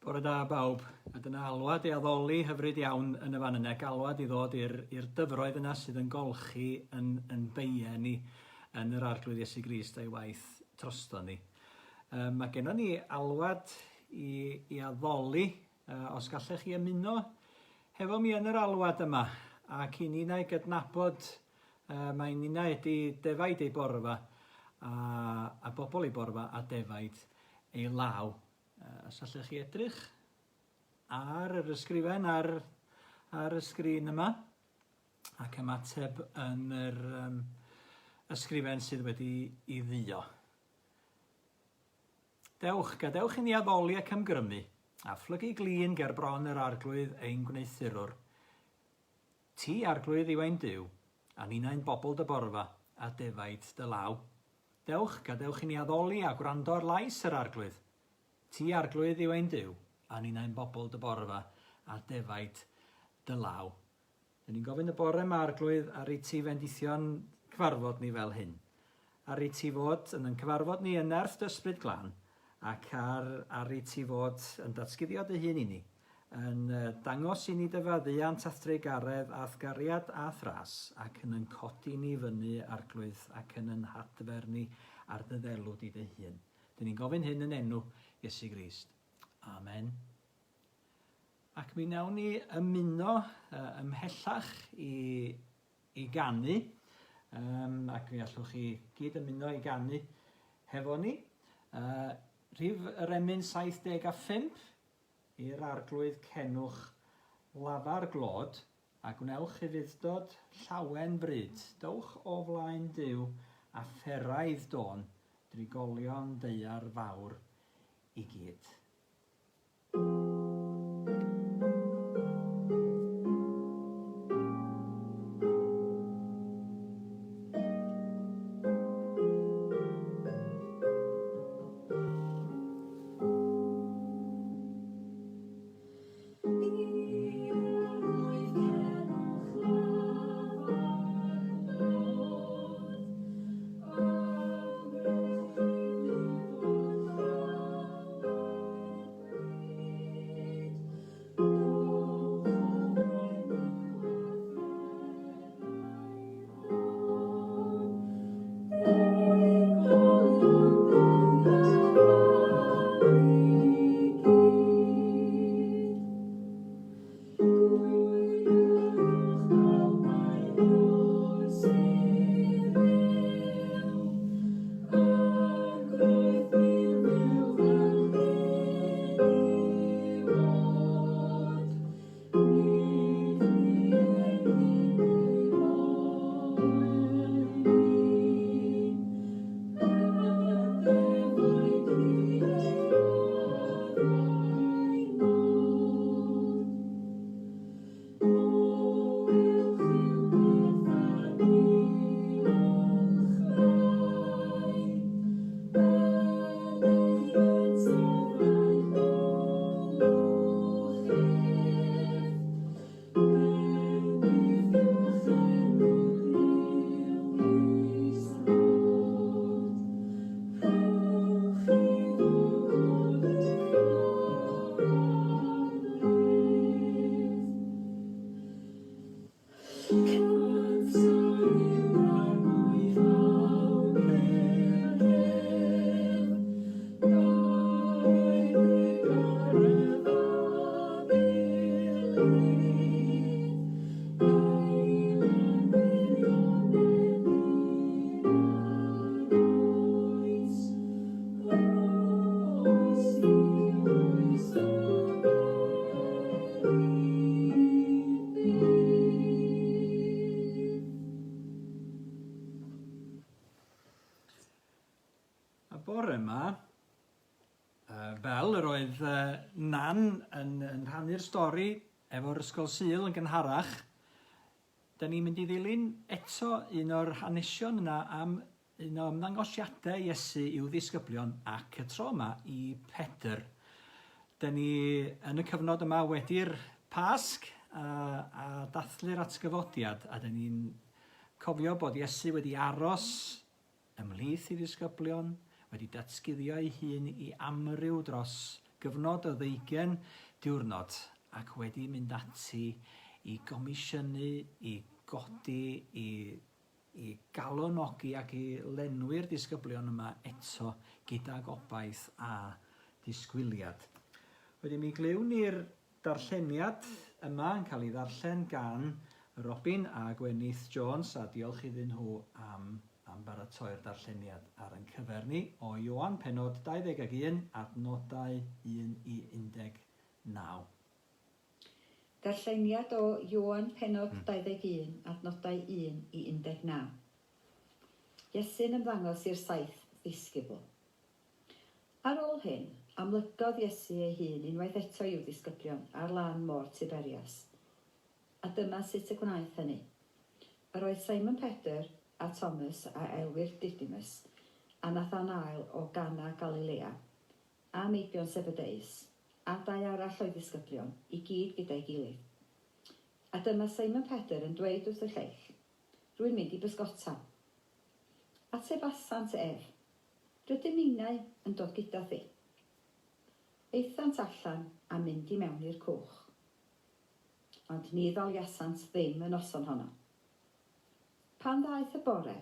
Bore da bawb. A dyna alwad i addoli hyfryd iawn yn y fan yna, galwad i ddod i'r i'r dyfroedd yna sydd yn golchi yn yn beie ni yn yr Arglwydd Iesu Grist a'i waith drosto ni. Um, mae gennon ni alwad i, i addoli, uh, os gallech chi ymuno hefo mi yn yr alwad yma, ac i ninnau gydnabod uh, mae ninnau ydy defaid ei borfa, a, a bobl ei borfa a defaid ei law. Os allech chi edrych ar yr ysgrifen ar, ar y sgrin yma ac ymateb yn yr um, ysgrifen sydd wedi i dduo. Dewch, gadewch i ni addoli ac ymgrymu, a phlygu glin ger bron yr Arglwydd ein gwneuthurwr. Ti, Arglwydd, yw ein Duw, a ninnau'n bobl dy borfa, a defaid dy law. Dewch, gadewch i ni addoli a gwrando ar lais yr Arglwydd. Ti, Arglwydd, yw ein Duw, a ninnau'n bobl dy borfa a defaid dy law. Dyn ni'n gofyn y bore yma, Arglwydd, ar i ti fendithio'n cyfarfod ni fel hyn. Ar i ti fod yn yn cyfarfod ni yn nerth dy Ysbryd Glân, ac ar, ar i ti fod yn datguddio dy hun i ni, Yn dangos i ni dy faddeuant a'th drugaredd a'th gariad a'th ras, ac yn yn codi ni fyny, Arglwydd, ac yn yn hadfer ni ar dy ddelw di dy hun. Dyn ni'n gofyn hyn yn enw Iesu Grist. Amen. Ac mi wnawn ni ymuno uh, ymhellach i, i ganu, um, ac mi allwch chi gyd ymuno i ganu hefo ni. Uh, rhif yr emyn 75, I'r Arglwydd cenwch lafar glod, a gwnewch ufudd-dod llawen bryd, dowch o flaen Duw a pheraidd dôn, drigolion daear fawr i gyd. A bore yma, fel yr oedd Nan yn, yn rhannu'r stori efo'r Ysgol Sul yn gynharach, da ni'n mynd i ddilyn eto un o'r hanesion yna am un o ymddangosiadau Iesu i'w ddisgyblion ac y tro yma i Pedr. Da ni yn y cyfnod yma wedi'r Pasg a, a dathlu'r atgyfodiad a da ni'n cofio bod Iesu wedi aros Ymhlith ei ddisgyblion, wedi datguddio ei hun i amryw dros gyfnod o ddeugain diwrnod ac wedi mynd ati i gomisiynu, i godi, i i galonogi ac i lenwi'r disgyblion yma eto gyda gobaith a disgwyliad. Wedyn mi glywn ni'r darlleniad yma yn cael ei ddarllen gan Robin a Gwenith Jones a diolch iddyn nhw am am baratoi'r darlleniad ar ein cyfer ni o Ioan pennod 21 adnodau 1 i 19. Darlleniad o Ioan pennod 21 adnodau 1 i 19. Iesu'n ymddangos i'r saith ddisgybl. Ar ôl hyn, amlygodd Iesu ei hun unwaith eto i'w ddisgyblion ar lan Môr Tiberias. A dyma sut y gwnaeth hynny. Yr oedd Simon Pedr, a Thomas a elwir Didymus, a Nathanael o Gana Galilea, a meibion Zebedeus, a dau arall o'i ddisgyblion, i gyd gyda'i gilydd. A dyma Simon Pedr yn dweud wrth y lleill, Rwy'n mynd i bysgota. Atebasant ef, Rydym ninnau yn dod gyda thi. Aethant allan a mynd i mewn i'r cwch. Ond ni ddaliasant ddim y noson honno. Pan ddaeth y bore,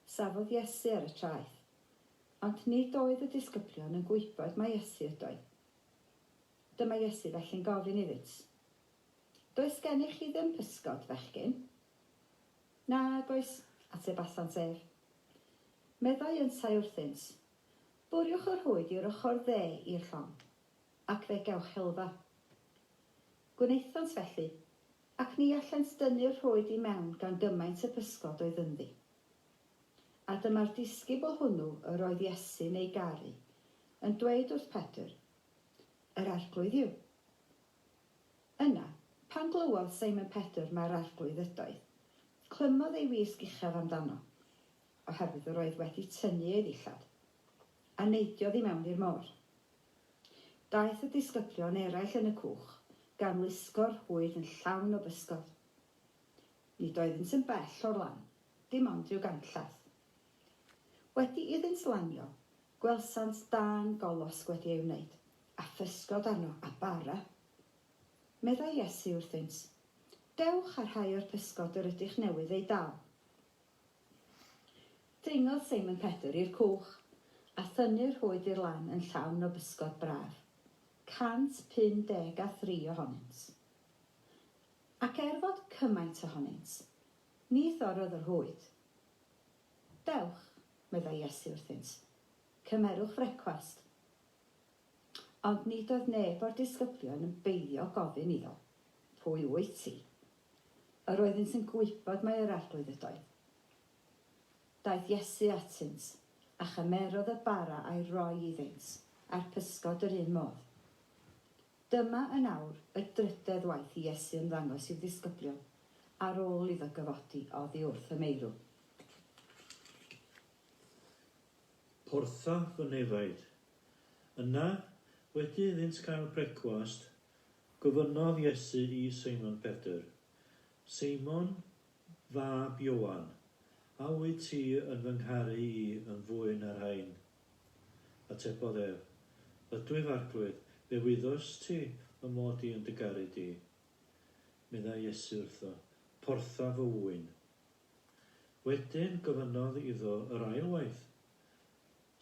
safodd Iesu ar y traeth, ond nid oedd y disgyblion yn gwybod mai Iesu ydoedd. Dyma Iesu felly'n gofyn iddynt, Does gennych chi ddim pysgod, fechgyn? Nag oes, atebasant ef. Meddai yntau wrthynt, Bwriwch y rhwyd i'r ochr dde i'r llong, ac fe gewch helfa. Gwnaethant felly, ac ni allent dynnu'r rhwyd i mewn gan gymaint y pysgod oedd ynddi. A dyma'r disgybl hwnnw yr oedd Iesu'n ei garu, yn dweud wrth Pedr, Yr Arglwydd yw. Yna, pan glywodd Simon Pedr mai'r Arglwydd ydoedd, clymodd ei wisg uchaf amdano, oherwydd yr oedd wedi tynnu ei ddillad, a neidiodd i mewn i'r môr. Daeth y disgyblion eraill yn y cwch, gan wisgo'r rhwyd yn llawn o bysgod. Nid oeddynt yn bell o'r lan, dim ond rhyw ganllath. Wedi iddynt lanio, gwelsant dân golosg wedi ei wneud, a physgod arno, a bara. Meddai Iesu wrthynt, Dewch â rhai o'r pysgod yr ydych newydd eu dal. Dringodd Seimon Pedr i'r cwch, a thynnu'r rhwyd i'r lan yn llawn o bysgod braf, 153 ohonynt. Ac er fod cymaint ohonynt, ni thorrodd y rhwyd. Dewch, meddai Iesu wrthynt, cymerwch frecwast. Ond nid oedd neb o'r disgyblion yn beiddio gofyn iddo, Pwy wyt ti? Yr oeddynt yn gwybod mai yr Arglwydd ydoedd. Daeth Iesu atynt, a chymerodd y bara a'i roi iddynt, a'r pysgod yr un modd. Dyma yn awr y drydedd waith i Iesu ymddangos i'w ddisgyblion, ar ôl iddo gyfodi oddi wrth y meirw. Portha fy nefaid. Yna, wedi iddynt gael brecwast, Gofynnodd Iesu i Seimon Pedr, Seimon, fab Ioan, a wyt ti yn fy ngharu i yn fwy na'r rhain? Atebodd ef, Ydwyf, Arglwydd, fe wyddost ti fy mod i yn dy garu di. Meddai Iesu wrtho, Portha fy ŵyn. Wedyn gofynnodd iddo yr ail waith,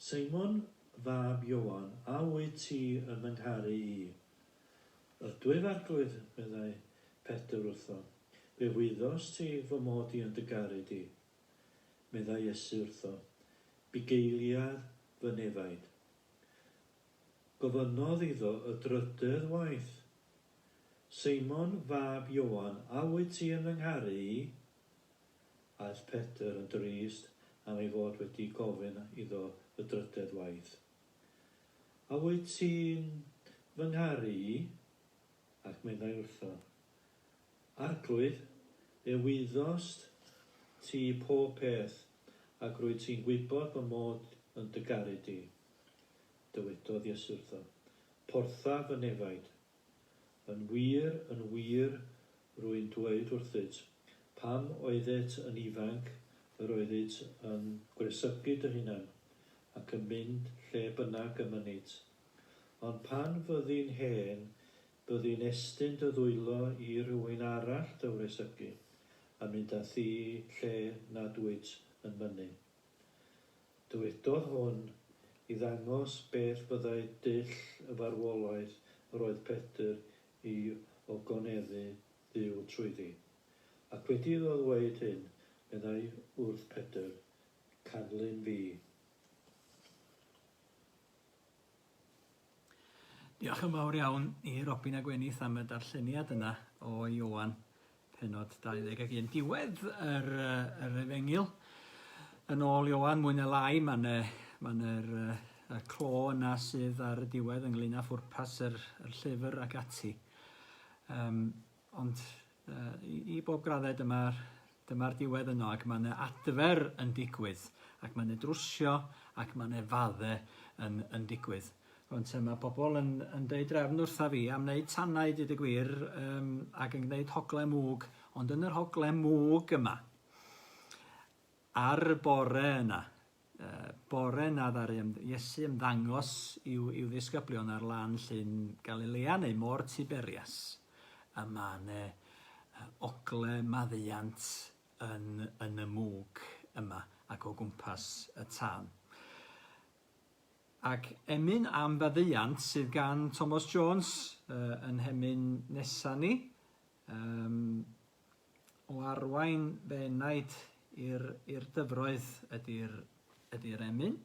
Seimon, fab Ioan, a wyt ti yn fy ngharu i? Ydwyf, Arglwydd, meddai Pedr wrtho, fe wyddost ti fy mod i yn dy garu di. Meddai Iesu wrtho, Bugeiliad fy nefaid. Gofynnodd iddo y drydedd waith, Seimon, fab Ioan, a wyt ti yn fy ngharu i? Aeth Pedr yn drist am ei fod wedi gofyn iddo y drydedd waith, A wyt ti'n fy ngharu i? Ac meddai wrtho, Arglwydd, fe wyddost ti pob peth, ac rwyt ti'n gwybod fy mod yn dy garu di. Dywedodd Iesu wrtho, Portha fy nefaid. Yn wir, yn wir, rwy'n dweud wrthyt, pam oeddet yn ifanc yr oeddit yn gwresogi dy hunan, ac yn mynd lle bynnag y mynnit. Ond pan fyddi'n hen, byddi'n estyn dy ddwylo i rywun arall dy wresogi, a mynd â thi lle nad wyt yn mynnu. Dywedodd hwn i ddangos beth fyddai dull y farwolaeth yr oedd Pedr i ogoneddu Dduw trwyddi. Ac wedi iddo ddweud hyn, meddai wrth Pedr, Canlyn fi. Diolch yn fawr iawn i Robin a Gwenith am y darlleniad yna o Ioan, penod 21. Diwedd yr, yr efengyl. Yn ôl Ioan, mwy neu lai, mae yna ma y clo yna sydd ar y diwedd ynglyn â phwrpas yr, yr llyfr ac ati. Um, ond i, i bob graddau dyma'r dyma diwedd yno ac mae yna adfer yn digwydd ac mae yna drwsio ac mae yna fadde yn, yn digwydd. Rwan te mae pobl yn, yn deud drefn wrtha fi am wneud tanau, dweud y gwir, um, ac yn gwneud hogle mwg, ond yn yr hogle mwg yma, ar y bore yna, bore 'na ddaru Iesu ymddangos i'w, i'w ddisgyblion ar lan llyn Galilea neu Môr Tiberias, y mae 'ne ogle maddeuant yn, yn y mwg yma ac o gwmpas y tân. Ac emyn am faddeuant sydd gan Tomos Jones uh, yn hemyn nesa ni. Um, o arwain fy enaid i'r i'r dyfroedd ydy'r ydy'r emyn,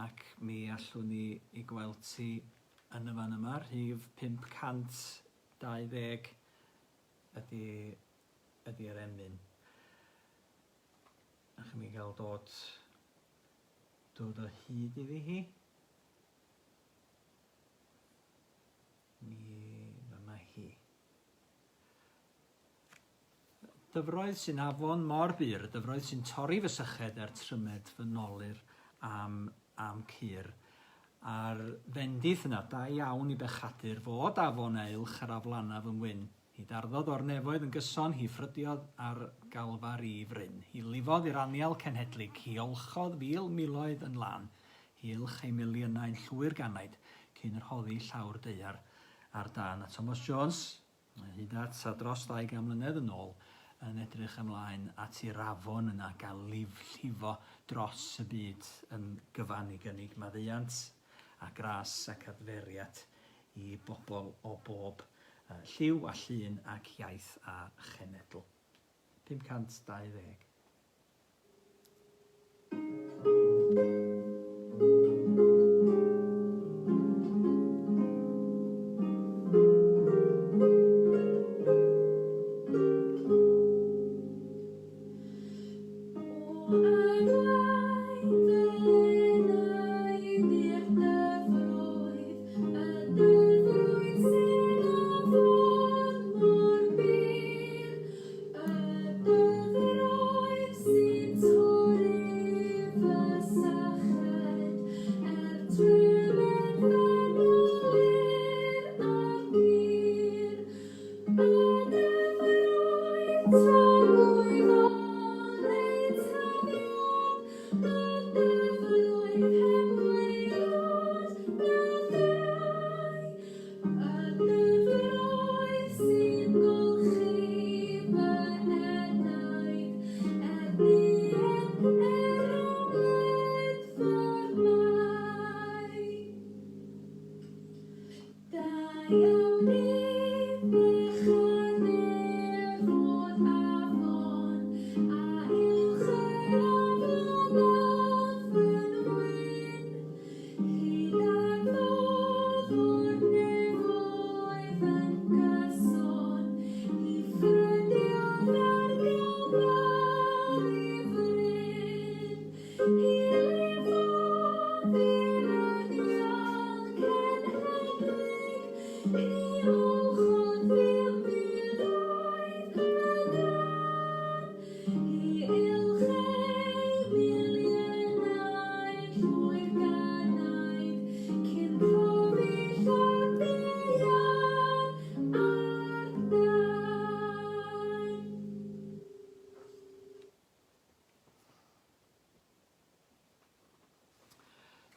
ac mi allwn ni i gweld ti yn y fan yma, rhif 520 ydy ydy'r emyn. Ac mi gael dod dod o hyd iddi hi. Mi fyma hi. Dyfroedd sy'n afon mor bur, dyfroedd sy'n torri fy syched er trymed fy nolur am, am cur. A'r fendith yna, da iawn i bechadur, fod afon a uwch ar aflanaf yn wyn. Hi darddodd o'r nefoedd yn gyson, hi ffrydiodd ar Galfari fryn. Hi lifodd i'r anial cenhedlig, hi olchodd fil miloedd yn lân, hi ylch ei miliynau'n llwyr ganaid, cyn rhoddi llawr daear ar dân. A Tomos Jones, Hyd at a dros 200 mlynedd yn ôl, yn edrych ymlaen at i'r afon yna gael lif llifo dros y byd yn gyfan i gynnig maddeuant a gras ac adferiad i bobl o bob lliw a llun ac iaith a chenedl. 520.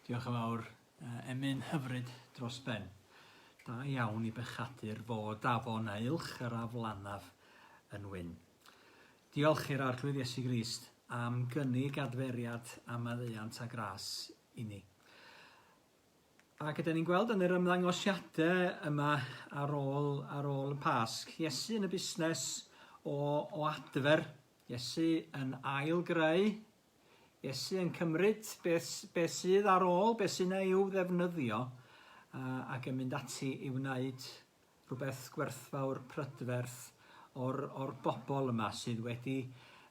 Diolch yn fawr Emyn hyfryd dros ben. Da iawn i bechadur fod afon a uwch yr aflanaf yn wyn. Diolch i'r Arglwydd Iesu Grist am gynnig adferiad a maddeuant a gras i ni. Ac ydyn ni'n gweld yn yr ymddangosiadau yma ar ôl, ar ôl y Pasg, Iesu yn y busnes o, o adfer, Iesu yn ail-greu, Iesu yn cymryd beth, beth sydd ar ôl, beth sy'n ei i'w ddefnyddio, ac yn mynd ati i wneud rhywbeth gwerthfawr prydferth o'r, or bobl yma sydd wedi,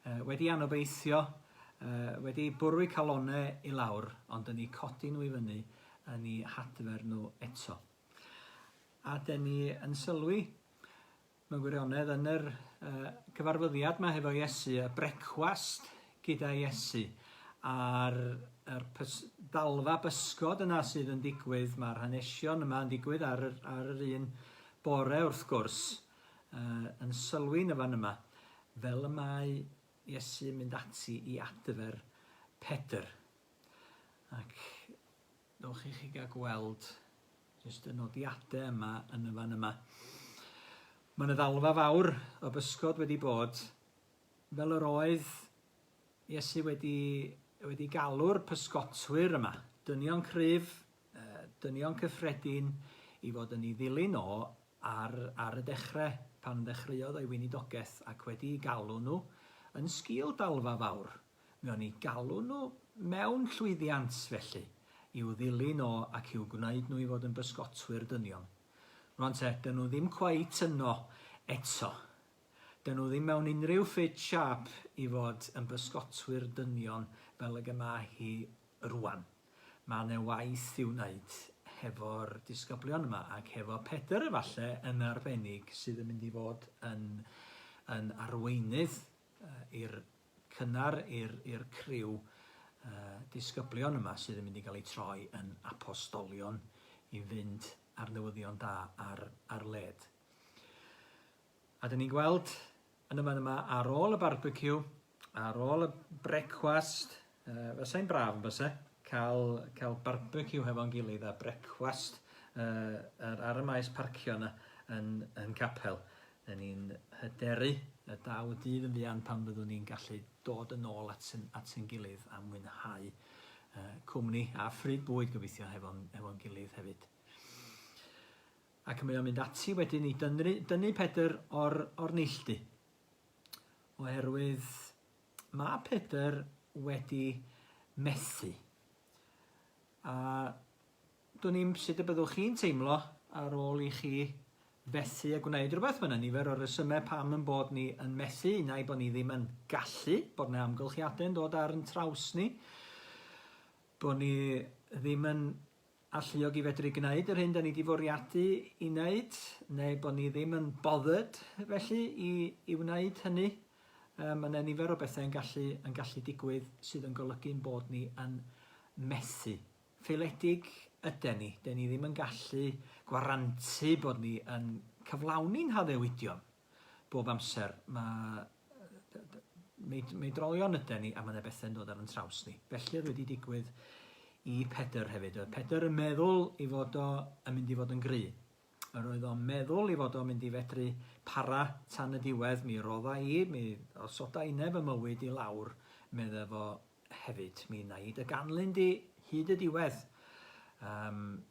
uh, wedi anobeithio, uh, wedi bwrw eu calonau i lawr, ond yn eu codi nhw i fyny, yn eu hadfer nhw eto. A dyn ni yn sylwi mewn gwirionedd yn yr uh, cyfarfyddiad yma hefo Iesu, y brecwast gyda Iesu, a'r yr pys, dalfa bysgod yna sydd yn digwydd, mae'r hanesion yma yn digwydd ar yr, ar yr un bore wrth gwrs, uh, yn sylwi yn y fan yma, fel y mae Iesu yn mynd ati i adfer Pedr. Ac Dowch i chi gael gweld jyst y nodiadau yma yn y fan yma. Mae yna ddalfa fawr o bysgod wedi bod, fel yr oedd Iesu wedi, wedi galw'r pysgotwyr yma, dynion cryf, dynion cyffredin, i fod yn ei ddilyn o ar, ar y dechrau, pan ddechreuodd o'i weinidogaeth ac wedi galw nhw yn sgil dalfa fawr. Mi o'n i galw nhw mewn llwyddiant, felly, i'w ddilyn o ac i'w gwneud nhw i fod yn bysgotwyr dynion. Rwan te, dyn nhw ddim cweit yno eto. Dyn nhw ddim mewn unrhyw ffit siâp i fod yn bysgotwyr dynion fel ag y mae hi rwan. Mae 'ne waith i'w wneud hefo'r disgyblion yma ac hefo Pedr efalle yn arbennig sydd yn mynd i fod yn yn arweinydd i'r cynnar i'r i'r criw uh, disgyblion yma sydd yn mynd i gael eu troi yn apostolion i fynd ar newyddion da ar, ar led. A dyn ni'n gweld yn y fan yma ar ôl y barbeciw, ar ôl y brecwast, uh, fasai'n braf yn byse, cael, cael barbeciw hefo'n gilydd a brecwast uh, ar, ar y maes parcio yna yn, yn capel. Dyn ni'n hyderu y daw y dydd yn fuan pan fyddwn ni'n gallu dod yn ôl at yn, at ein gilydd a mwynhau uh, cwmni a phryd bwyd gobeithio hefo'n hefo gilydd hefyd. Ac mae o'n mynd ati wedyn i dynnu, dynnu Pedr o'r, or neilltu. Oherwydd mae Pedr wedi methu. A Dwn i'm sut y byddwch chi'n teimlo ar ôl i chi fethu a gwneud rhywbeth. Mae yna nifer o resymau pam yn bod ni yn methu, unai bod ni ddim yn gallu, bod yna amgylchiadau yn dod ar yn traws ni, bod ni ddim yn alluog i fedru gwneud yr hyn da ni wedi fwriadu i wneud, neu bod ni ddim yn bothered felly i, i wneud hynny. Um, mae yna nifer o bethau yn gallu, yn gallu digwydd sydd yn golygu'n bod ni yn methu. Ffaeledig yden ni, 'den ni ddim yn gallu gwarantu bod ni yn cyflawni'n haddewidion bob amser. Mae meidrolion yden ni a mae yna bethau'n dod ar yn traws ni. Felly oedd wedi digwydd i Pedr hefyd. Oedd Pedr yn meddwl i fod o yn mynd i fod yn gry. Yr oedd o'n meddwl i fod o'n mynd i fedru para tan y diwedd, mi rodda i, mi osoda inne fy mywyd i lawr, medde fo hefyd. Mi wna i dy ganlyn di hyd y diwedd. Um,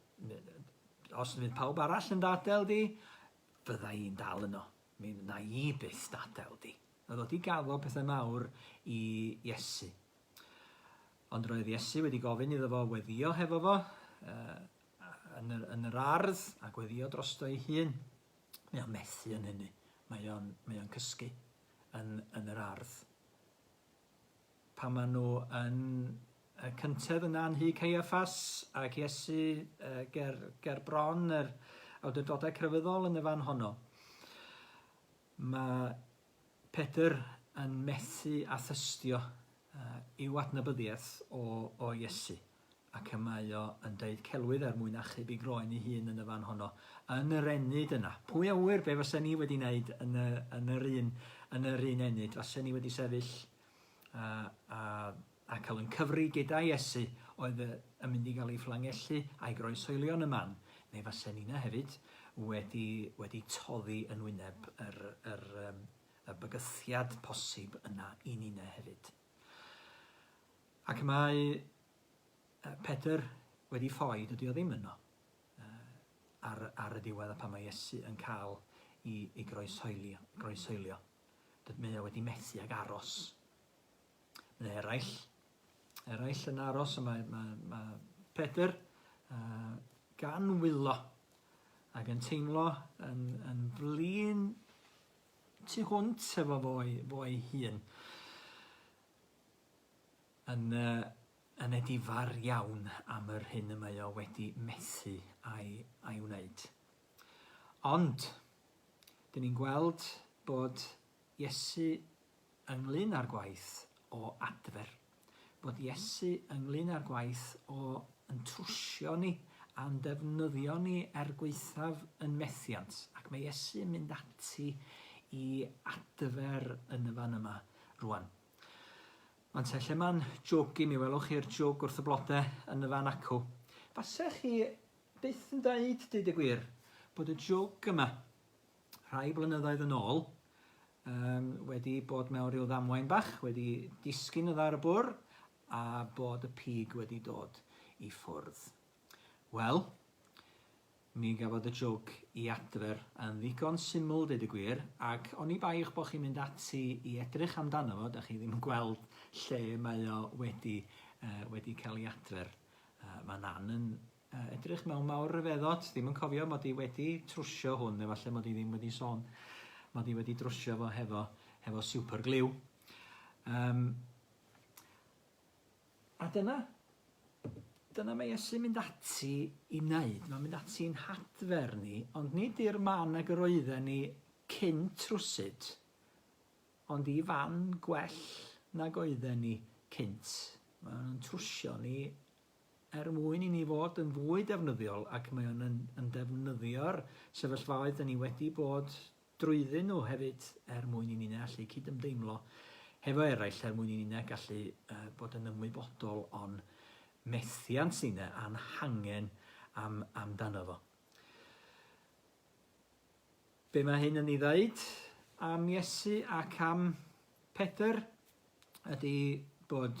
os fydd pawb arall yn dadael di, fydda i'n dal yno. Mi wna i byth dadael di. Oedd o di gaddo pethau mawr i Iesu. Ond roedd Iesu wedi gofyn iddo fo weddio hefo fo uh, yn, yr, yn yr ardd a gweddio drosto ei hun. Mae o'n methu yn hynny. Mae o'n, mae o'n cysgu yn, yn yr ardd. Pan maen nhw yn y cyntedd yna yn nhŷ Caiaffas ac Iesu ger, ger bron yr awdurdodau crefyddol yn y fan honno, mae Pedr yn methu â thystio i'w adnabyddiaeth o, o Iesu, ac y mae o yn deud celwydd er mwyn achub ei groen ei hun yn y fan honno, yn yr ennyd yna. Pwy a ŵyr be fysen ni wedi wneud yn, y, yn, yr, un, yn yr un ennyd? Fysen ni wedi sefyll a, a a cael yn cyfri gyda Iesu oedd yn mynd i gael ei fflangellu a'i groeshoelio yn y man, neu fase ninna hefyd wedi, wedi toddi yn wyneb yr, yr, um, y bygythiad posib yna i ninna hefyd. Ac mae Pedr wedi ffoi, dydy o ddim yno ar, ar y diwedd a pan mae Iesu yn cael i, i groeshoelio. groeshoelio. Dydy mae o wedi methu ag aros. Mae eraill, eraill yn aros, a mae, mae, mae Pedr uh, gan wylo ac yn teimlo yn, yn flin tu hwnt efo fo, fo ei hun. Yn, uh, yn edifar iawn am yr hyn y mae o wedi methu a'i, a'i wneud. Ond, dyn ni'n gweld bod Iesu ynglyn â'r gwaith o adfer, bod Iesu ynglyn â'r gwaith o yn trwsio ni a'n defnyddio ni er gwaethaf yn methiant, ac mae Iesu yn mynd ati i adfer yn y fan yma rwan. Ond te, lle mae'n jwg i mi, welwch chi'r jwg wrth y blode yn y fan acw. Fasech chi byth yn dweud, deud y gwir, bod y jwg yma rhai blynyddoedd yn ôl, um, wedi bod mewn rhyw ddamwain bach, wedi disgyn oddi ar y bwr, a bod y pig wedi dod i ffwrdd. Wel, mi gafodd y jwg i adfer yn ddigon syml, deud y gwir, ac oni bai eich bod chi'n mynd ati i edrych amdano fo, da chi ddim yn gweld lle mae o wedi, uh, wedi cael ei adfer. Uh, mae Nan yn Edrych mewn mawr ryfeddod, ddim yn cofio mod i wedi trwsio hwn, efallai mod i ddim wedi sôn mod i wedi drwsio fo hefo, hefo super glue. Um, a dyna, dyna mae Iesu'n mynd ati i wneud. Mae'n mynd ati i'n hadfer ni, ond nid i'r man ag yr oedden ni cyn trwsyd, ond i fan gwell nag oedden ni cynt. Mae'n trwsio ni er mwyn i ni fod yn fwy defnyddiol ac mae o'n yn, yn defnyddio'r sefyllfaoedd dyn ni wedi bod drwyddyn nhw hefyd er mwyn i ni'n allu cydymdeimlo hefo eraill er mwyn i ni'n gallu uh, bod yn ymwybodol o'n methiant ni'n a'n hangen am, amdano fo. Be mae hyn yn ei ddeud am Iesu ac am Pedr ydy bod,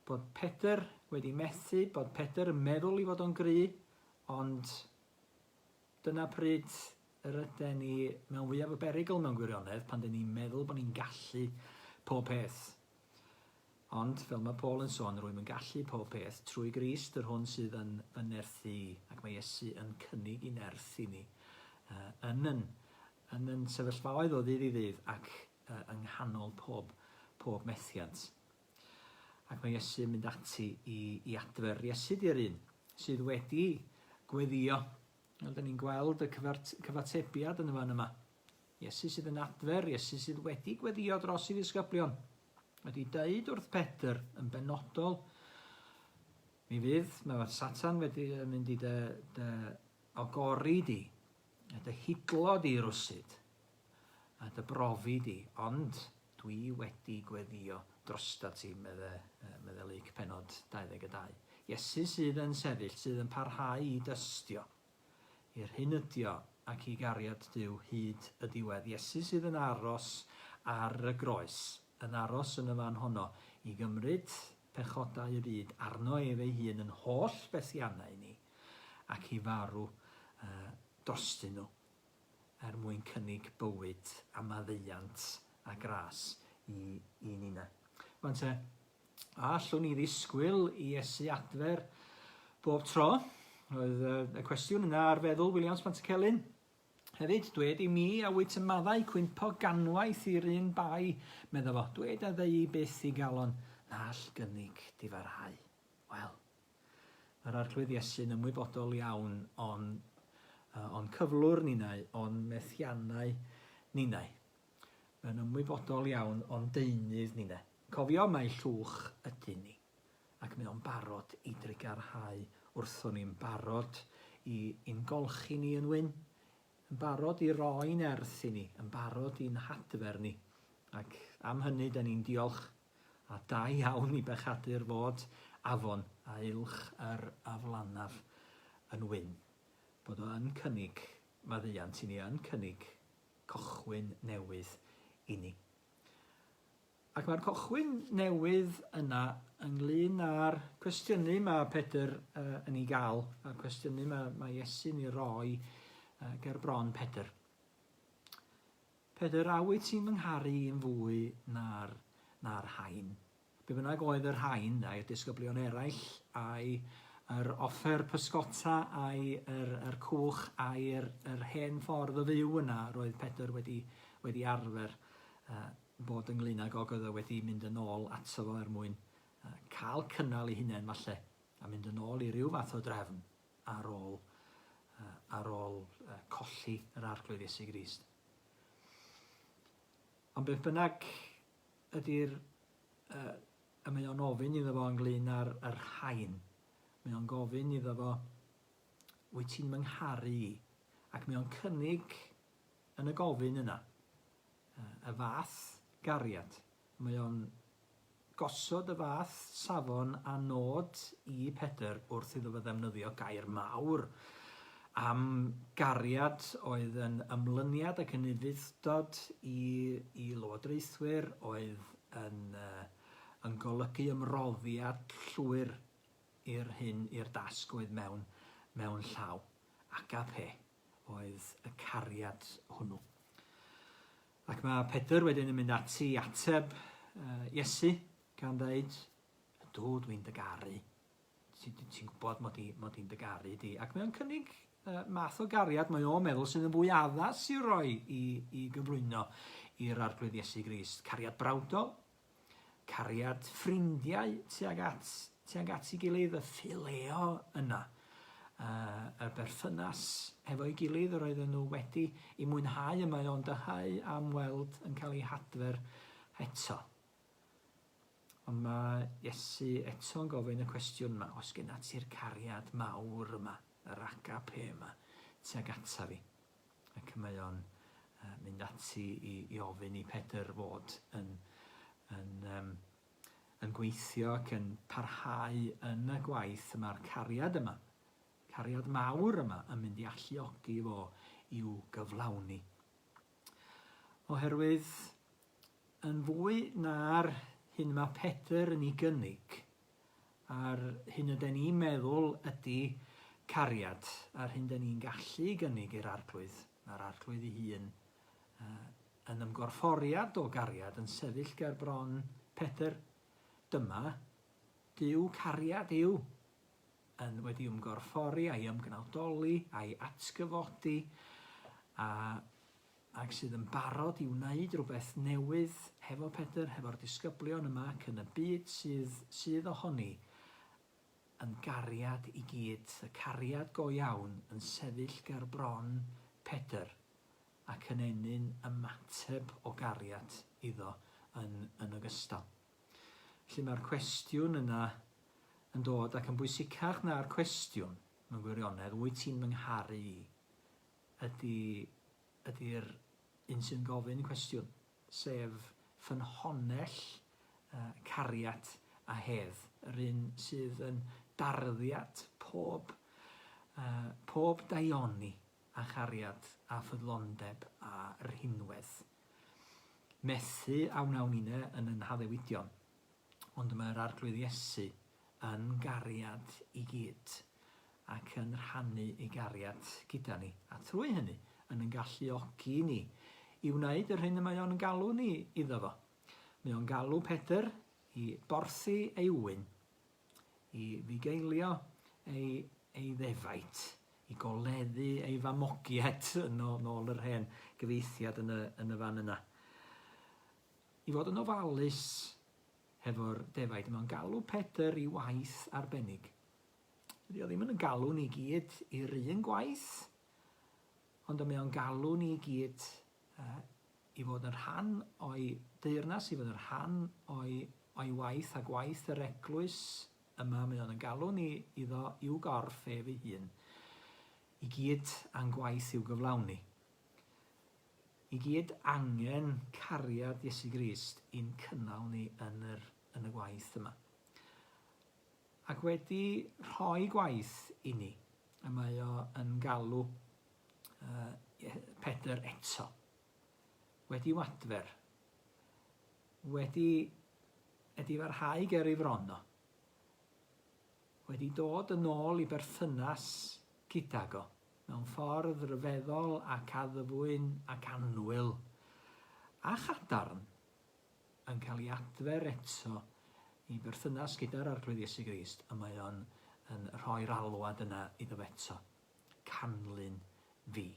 bod Pedr wedi methu, bod Pedr yn meddwl i fod o'n gry, ond dyna pryd yr yden ni mewn fwyaf o berygl mewn gwirionedd, pan dyn ni'n meddwl bod ni'n gallu pob peth. Ond, fel mae Paul yn sôn, rwy'm yn gallu pob peth trwy Grist, yr hwn sydd yn fy nerthu i. Ac mae Iesu yn cynnig i nerth i ni uh, yn yn, yn yn sefyllfaoedd o ddydd i ddydd ac uh, yng nghanol pob, pob methiant. Ac mae Iesu yn mynd ati i, i adfer. Iesu di'r un sydd wedi gweddio. Fel dyn ni'n gweld y cyfatebiad yn y fan yma. Iesu sydd yn adfer, Iesu sydd wedi gweddio dros i ddisgyblion, wedi deud wrth Pedr yn benodol, mi fydd, mae Satan wedi mynd i dy, dy ogori di, a dy hidlo di rwsyd, a dy brofi di, ond dwi wedi gweddio drosta ti, medde, medde Luc penod 22. Iesu sydd yn sefyll, sydd yn parhau i dystio. I'r hyn ydio, ac i gariad Duw hyd y diwedd. Iesu sydd yn aros ar y groes, yn aros yn y fan honno, i gymryd pechodau y byd arno ef ei hun yn holl fethiannau ni, ac i farw uh, drostyn nhw, er mwyn cynnig bywyd a maddeuant a gras i, i ninna. Rwan te, A allwn ni ddisgwyl i Iesu adfer bob tro? Roedd y cwestiwn yna ar feddwl Williams Pantycelyn. Hefyd, dwed i mi a wyt yn maddau cwympo ganwaith i'r un bai, medda fo, dwed a ddeui byth i galon na all gynnig difarhau. Wel, mae'r Arglwydd Iesu'n ymwybodol iawn o'n, o'n cyflwr ninnau, o'n methiannau ninnau. Mae'n ymwybodol iawn o'n deunydd ninne. Cofio mai llwch ydyn ni, ac mae o'n barod i drugarhau wrthon ni, yn barod i i'n golchi ni yn wyn, yn barod i roi nerth i ni, yn barod i'n hadfer ni. Ac am hynny, da ni'n diolch. A da iawn i bechadur fod afon a uwch yr aflanaf yn wyn. Bod o yn cynnig maddeuant i ni, yn cynnig cochwyn newydd i ni. Ac mae'r cochwyn newydd yna ynglyn â'r cwestiynu mae Pedr uh, yn ei gael, a'r cwestiynu mae, mae Iesu'n ei roi uh, ger bron Pedr. Pedr, a wyt ti'n fy ngharu i'n fwy na'r, na'r rhain? Be bynnag oedd y rhain, ai'r disgyblion eraill, ai yr offer pysgota, ai yr, yr cwch, ai'r yr hen ffordd o fyw yna roedd Pedr wedi, wedi arfer uh, bod ynglyn ag og oedd o wedi mynd yn ôl ato fo er mwyn uh, cael cynnal ei hunain falle, a mynd yn ôl i ryw fath o drefn ar ôl, uh, ar ôl uh, colli yr Arglwydd Iesu Grist. Ond beth bynnag ydy'r uh, y mae o'n ofyn iddo fo ynglyn â'r yr rhain. Mae o'n gofyn iddo fo, wyt ti'n myngharu i? Ac mae o'n cynnig yn y gofyn yna, y fath gariad. Mae o'n gosod y fath safon a nod i Pedr wrth iddo fo ddefnyddio gair mawr am gariad oedd yn ymlyniad ac yn ufudd-dod i i lywodraethwyr, oedd yn uh, yn golygu ymroddiad llwyr i'r hyn, i'r dasg oedd mewn, mewn llaw. Agape oedd y cariad hwnnw. Ac mae Pedr wedyn yn mynd ati i ateb uh, Iesu gan ddeud, Ydw, dwi'n dy garu. Ti'n ti, ti gwybod mod i'n mod i dy garu di. Ac mae o'n cynnig uh, math o gariad mae o'n meddwl sydd yn fwy addas i'w roi i, i gyflwyno i'r Arglwydd Iesu Grist. Cariad brawdol, Cariad ffrindiau tuag at, tuag at ei gilydd, y phileo yna, uh, y berthynas hefo'i gilydd yr oedden nhw wedi i mwynhau y mae o'n dyhau am weld yn cael ei hadfer eto. Ond mae Iesu eto'n gofyn y cwestiwn yma, os genna ti'r cariad mawr yma, yr agape yma, tuag ata fi? Ac mae o'n uh, mynd ati i, i ofyn i Pedr fod yn, yn, um, yn gweithio ac yn parhau yn y gwaith yma'r cariad yma, cariad mawr yma yn mynd i alluogi fo i'w gyflawni. Oherwydd yn fwy na'r hyn mae Pedr yn ei gynnig, a'r hyn yden ni'n meddwl ydy cariad, a'r hyn den ni'n gallu gynnig i'r Arglwydd, mae'r Arglwydd ei hun uh, yn ymgorfforiad o gariad yn sefyll ger bron Pedr. Dyma Duw cariad yw, yn wedi ymgorffori a'i ymgnawdoli a'i atgyfodi a ac sydd yn barod i wneud rhywbeth newydd hefo Pedr, hefo'r disgyblion yma ac yn y byd sydd, sydd ohoni, yn gariad i gyd, y cariad go iawn yn sefyll ger bron Pedr ac yn ennyn ymateb o gariad iddo yn, yn ogystal. Felly mae'r cwestiwn yna yn dod ac yn bwysicach na'r cwestiwn mewn gwirionedd, wyt ti'n fy ngharu i? Ydy, ydy'r un sy'n gofyn cwestiwn, sef ffynhonnell uh, cariad a hedd, yr un sydd yn darddiad pob, uh, pob daioni a chariad a ffyddlondeb a rhinwedd. Methu a wnawn inne yn yn haddewidion, ond mae'r Arglwydd Iesu yn gariad i gyd, ac yn rhannu ei gariad gyda ni, a trwy hynny yn yn galluogi ni i wneud yr hyn y mae o'n galw ni iddo fo. Mae o'n galw Pedr i borthi ei ŵyn, i fugeilio ei, ei ddefaid, i goleddu ei famogiaid yn ôl yr hen gyfieithiad yn y, yn y fan yna. I fod yn ofalus hefo'r defaid. Mae'n galw Pedr i waith arbennig. Dydy o ddim yn galw ni gyd i'r un gwaith, ond mae o'n galw ni gyd uh, i fod yn rhan o'i deyrnas, i fod yn rhan o'i, o'i waith a gwaith yr eglwys yma. Mae o'n galw ni iddo i'w gorff ef ei hun, i gyd a'n gwaith i'w gyflawni. I gyd angen cariad Iesu Grist i'n cynnal ni yn yr, yn y gwaith yma. Ac wedi rhoi gwaith i ni, y mae o yn galw uh, Pedr eto. Wedi wadfer. Wedi edifarhau ger ei fron o. Wedi dod yn ôl i berthynas gydag o, mewn ffordd ryfeddol ac addfwyn ac annwyl, a chadarn, yn cael ei adfer eto i berthynas gyda'r Arglwydd Iesu Grist, y mae o'n yn rhoi'r alwad yna iddo fe eto, Canlyn fi.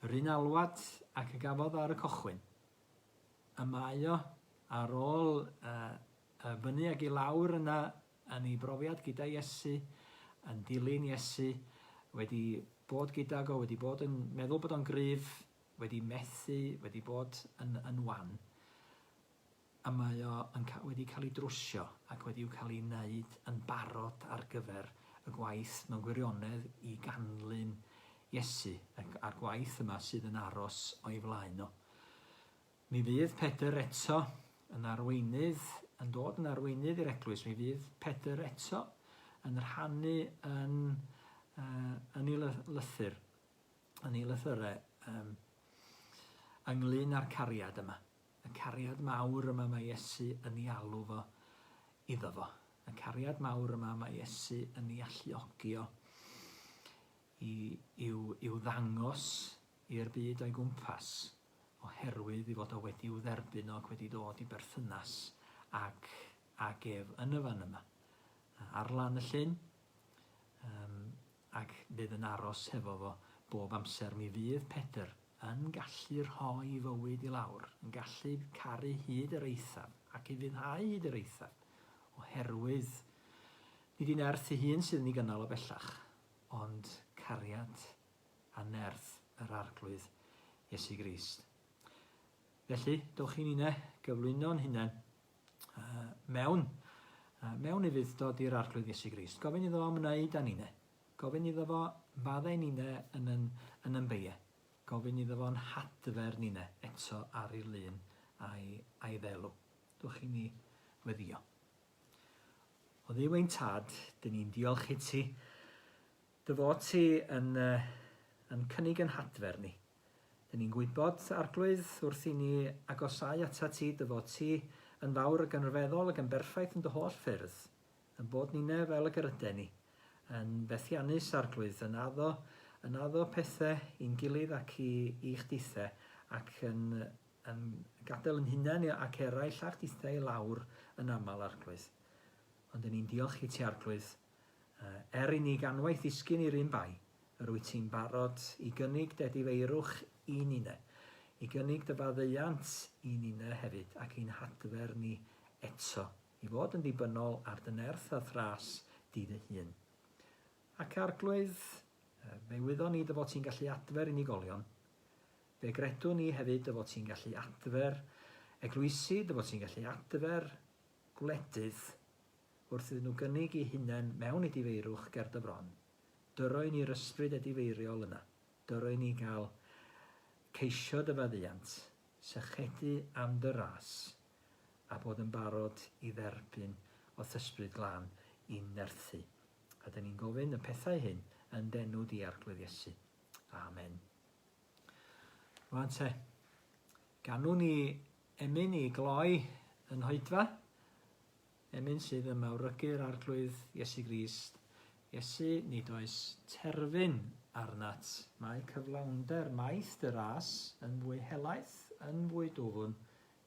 Yr un alwad ac y gafodd ar y cochwyn, y mae o ar ôl uh, fyny ag i lawr yna yn ei brofiad gyda Iesu, yn dilyn Iesu, wedi bod gydag o, wedi bod yn meddwl bod o'n gryf, wedi methu, wedi bod yn, yn wan, a mae o yn ca wedi cael ei drwsio ac wedi'w cael ei wneud yn barod ar gyfer y gwaith mewn gwirionedd i ganlyn Iesu a'r gwaith yma sydd yn aros o'i flaen o. Mi fydd Pedr eto yn arweinydd, yn dod yn arweinydd i'r eglwys. Mi fydd Pedr eto yn rhannu yn, uh, yn ei lythyr yn ei lythyrau um, ynglyn â'r cariad yma. Y cariad mawr yma mae Iesu yn ei alw fo iddo fo. Y cariad mawr yma mae Iesu yn ei alluogi o i, i'w, i'w ddangos i'r byd o'i gwmpas oherwydd i fod o wedi'w dderbyn o ac wedi dod i berthynas ag, ag ef yn y fan yma. Ar lan y llyn, um, ac fydd yn aros hefo fo bob amser. Mi fydd Pedr yn gallu rhoi fywyd i lawr, yn gallu caru hyd yr eithaf ac ufuddhau hyd yr eithaf, oherwydd nid ei nerth ei hun sydd yn ei gynnal o bellach, ond cariad a nerth yr Arglwydd Iesu Grist. Felly, dowch i ninne gyflwyno'n hunain uh, mewn, uh, mewn ufudd-dod i'r Arglwydd Iesu Grist. Gofyn iddo fo ymwneud â ninne. Gofyn iddo fo faddau ninne yn yn, yn yn beie. Gofyn iddo fo'n hadfer ninne eto ar ei lun a'i, a'i ddelw. Dwch i ni weddio. O Dduw ein Tad, dyn ni'n diolch i ti Dy fod ti yn, yn cynnig yn hadfer ni. Dyn ni'n gwybod, Arglwydd, wrth i ni agosáu atat ti, dy fod ti yn fawr ac yn rhyfeddol ac yn berffaith yn dy holl ffyrdd, yn bod ninne fel y gyryden ni, yn fethiannus, Arglwydd, yn addo, yn addo pethe i'n gilydd ac i, i chdithe, ac yn, yn gadael yn hunain ac eraill a chdithe i lawr yn aml, Arglwydd. Ond dyn ni'n diolch i ti, Arglwydd, Er i ni ganwaith ddisgyn i'r un bai, yr wyt ti'n barod i gynnig dy edifeirwch i ninne, i gynnig dy faddeuant i ninne hefyd, ac i'n hadfer ni eto, i fod yn ddibynnol ar dy nerth a'th ras di dy hun. Ac Arglwydd, fe wyddon ni dy fod ti'n gallu adfer unigolion, fe gredwn ni hefyd dy fod ti'n gallu adfer eglwysi, dy fod ti'n gallu adfer gwledydd, Wrth iddyn nhw gynnig eu hunain mewn edifeirwch ger dy fron, dyro i ni'r ysbryd edifeiriol yna, dyro i ni gael ceisio dy faddeuant, sychedu am dy ras, a bod yn barod i dderbyn o'th Ysbryd Glân i'n nerthu. A dyn ni'n gofyn y pethau hyn yn d'enw di, Arglwydd Iesu. Amen. Rwan te, ganwn ni emyn i gloi yn hoedfa. Emyn sydd yn mawrygu'r Arglwydd Iesu Grist, Iesu, nid oes terfyn arnat. Mae cyflawnder maith dy ras yn fwy helaeth, yn fwy dwfn,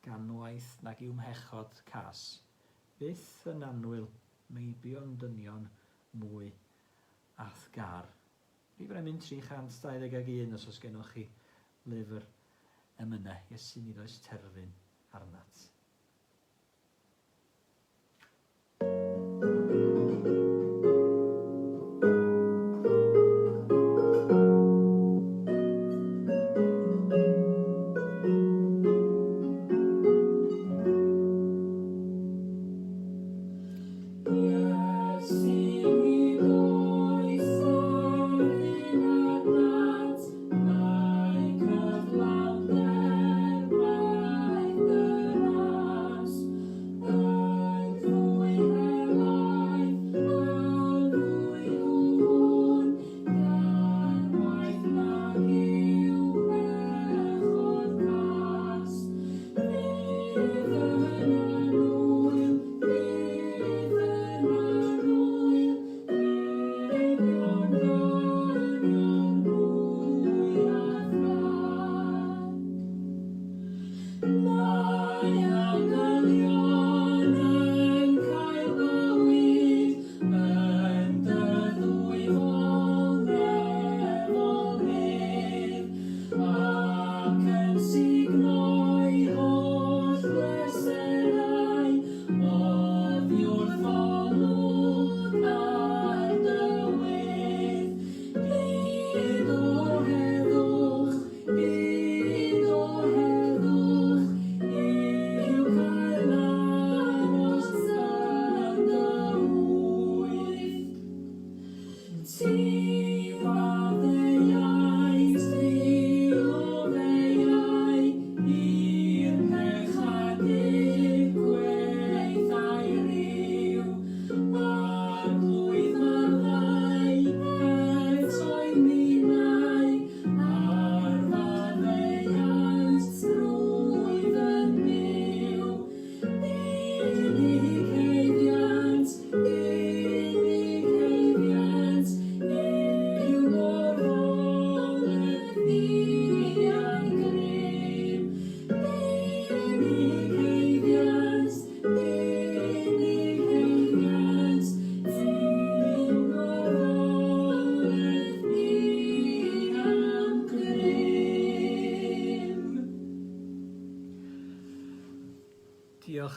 ganwaith nag yw mhechod cas. Byth yn annwyl, meibion dynion mwy a'th gar. Rhif emyn 321 os oes gennoch chi lyfr emynau. Iesu, nid oes terfyn arnat.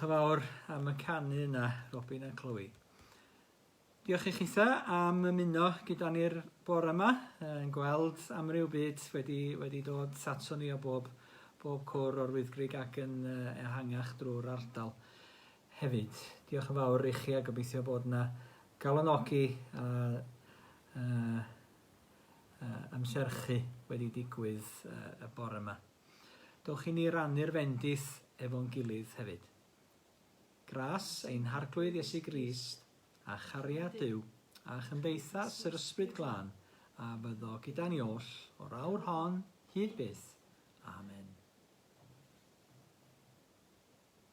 Diolch yn fawr am y canu yna, Robin a Chloe. Diolch i chitha am ymuno gyda ni'r bore yma, yn gweld amryw byd wedi, wedi dod ato ni o bob, bob cwr o'r Wyddgrug ac yn ehangach drwy'r ardal hefyd. Diolch yn fawr i chi a gobeithio bod yna galonogi a uh, uh, ymserchu wedi digwydd uh, y bore yma. Dowch i ni rannu'r fendith efo'n gilydd hefyd. Gras ein Harglwydd Iesu Grist, a chariad Duw, a chymdeithas yr Ysbryd Glân, a fyddo gyda ni oll, o'r awr hon hyd byth. Amen.